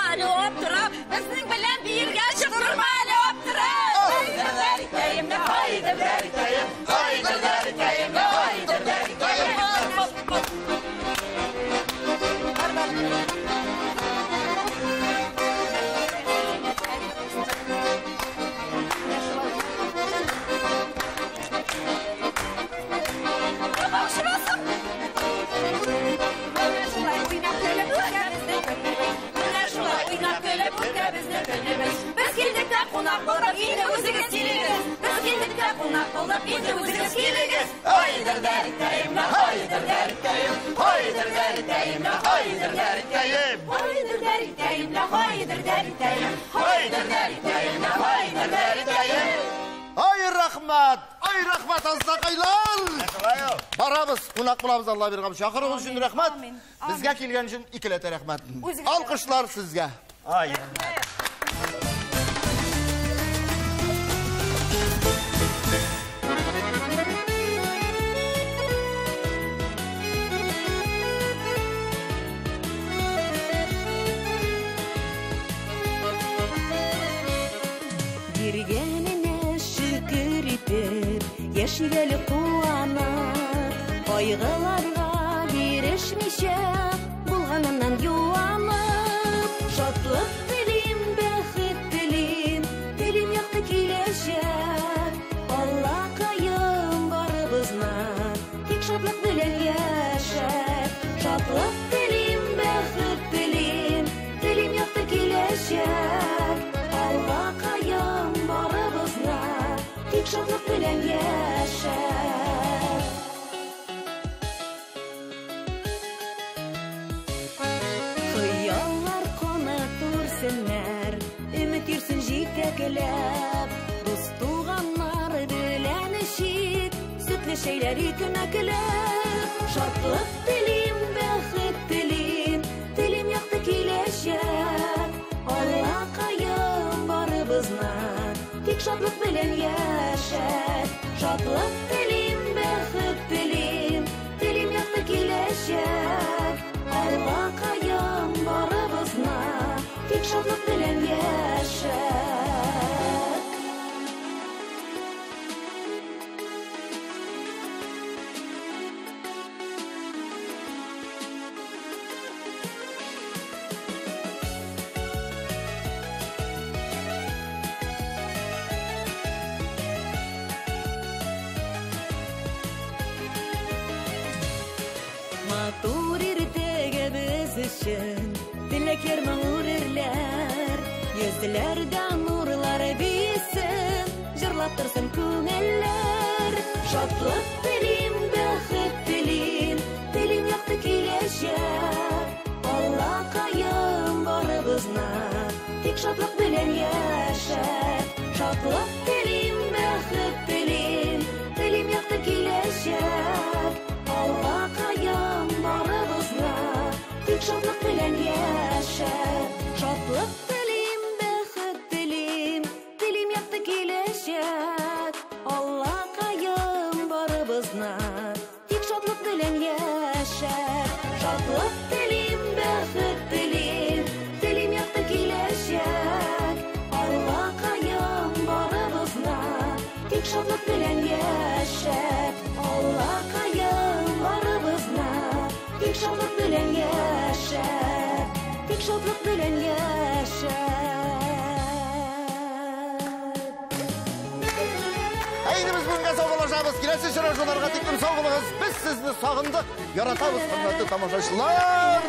Әле аптырап, безнең белән биергә чыктырма әле аптырап. Һайдыр дәртәем дә, һайдыр дәртәем, һайдыр дәртәем дә, һайдыр дәртәем. Менә шулай уйнап көлеп үтә безнең көнебез. Менә шулай уйнап көлеп үтә безнең көнебез. Без килдек тә кунак булып, инде үзегез килегез. Без килдек тә кунак булып, инде үзегез килегез. Һайдыр дәртәем дә, һайдыр дәртәем, һайдыр дәртәем дә, һайдыр дәртәем. Һайдыр дәртәем дә, һайдыр дәртәем, һайдыр дәртәем дә, һайдыр дәртәем. Ай рәхмәт, ай рәхмәт, азнакайлар! Барабыз, кунак булабыз, Алла биргән. Чакыруыгыз өчен рәхмәт. Безгә килгән өчен икеләтә рәхмәт. Алкышлар сезгә. Ай, рәхмәт. Биргәненә шөкер итеп, яшик әле куанып, кайгыларга бирешмичә, булганыннан юанып, шатлык телим, бәхет телим, телим якты киләчәк. Аллакаем барыбызны тик шатлык белән яшәт. Шатлык телим, бәхет телим, телим якты киләчәк. Аллакаем барыбызны тик шатлык белән яшәт. Хыяллар канат үрсеннәр, өмет йөрсен җитәкләп, дус туганнар белән эчик, сөтле чәйләр икмәкләп. Шатлык телим, бәхет телим, телим якты киләчәк. Аллакаем барыбызны тик шатлык белән яшәт. Шатлык телим, бәхет телим, телим якты киләчәк. Аллакаем барыбызны тик шатлык белән яшәт. Матур иртәгә без өчен теләкләр моң үрерләр, йөзләрдә нурлар бисен, җырлап торсын күңелләр. Шатлык телим, бәхет телим, телим якты киләчәк. киләчәк. Аллакаем барыбызны тик шатлык белән яшәт. Шатлык телим, бәхет телим, телим якты киләчәк. Аллакаем барыбызны тик шатлык белән яшәт. Шатлык телим, бәхет телим, телим якты киләчәк. Аллакаем барыбызны тик шатлык белән яшәт. Шатлык телим, бәхет телим, телим якты киләчәк. Аллакаем барыбызны тик шатлык белән яшәт. Аллакаем барыбызны тик шатлык белән яшәт. Тик шатлык белән яшәт. Әйдә без бүгенгә саубуллашабыз. Киләсе очрашуларга тиклем сау булыгыз. Без сезне сагындык, яратабыз, хөрмәтле тамашачылар.